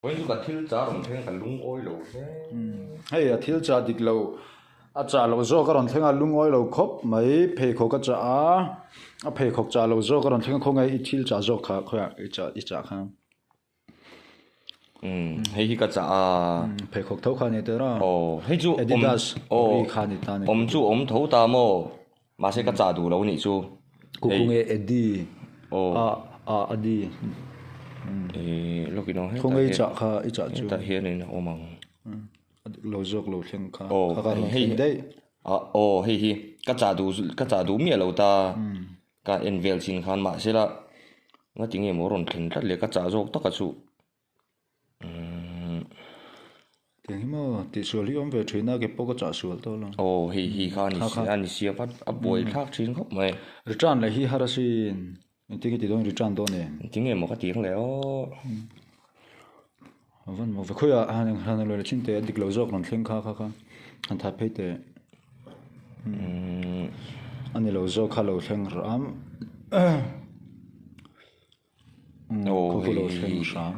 Vawiin chu ka thil chah rawn thleng ka lungawi lo hle. Hei a thil chah dik lo a chah loh zawk a rawn thleng a lungawi lo khawp mai pheikhawk a chah a a pheikhawk chah loh zawk a rawn thleng a khawnge i thil chah zawk kha khawiah i chah i chah kha. Umm hei hi ka chah a. Pheikhawk tho kha a ni teh a. Aw hei chu Adidas ri kha a ni ta a ni. Awm chu awm tho ta maw mahse ka chah duh lo nih chu. Kukung e Adi a a Adi. Lawk in aw Khawnge i chah kha i chah chu. Hetah hianin a awm ang. A dik lo zawk lo thleng kha. Kha kha rawn thleng daih. Aw hei hi ka chah duh ka chah duh miah lo ta. Ka en vel chin khan mahsela ngati nge maw rawn thlen tlat le ka chah zawk taka chu umm. Tiang hi maw tihsual hi awm ve thin a ke pawh ka chah sual tawh lo. Aw hei hi kha a ni si a ni sia vat a buai thlak thin khawp mai. Return leh hi har asin engtin nge ti dawn return dawn em. Engtin nge maw ka tih ang le aw. A van maw ve khawiah han han lo la chin teh a dik lo zawk rawn thleng kha kha kha han that phei teh. A ni lo zawk kha lo thleng ram khaw lo thleng hram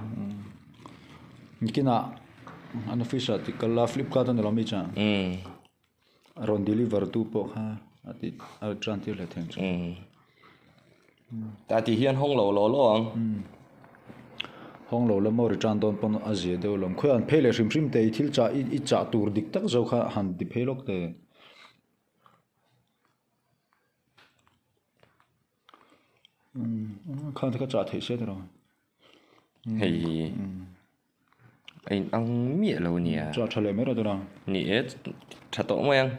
nikinah an office ah tikal a flipkart a ni lo mi chuan a rawn deliver tu pawh kha a tih a tan tir leh thei ang chu. Ta tih hian hawng lo law law ang. Hawng lo la maw return dawn pawn a zia deuh lawm. Khawiah an phei leh hrim hrim teh i thil chah i chah tur dik tak zo kha han ti phei lawk teh. Umm khan te kha chah theih se tiraw. Hei hi a in ang miah lo nia. Chah tha leh mai rawh tiraw. Ni e tha tawh mai ang.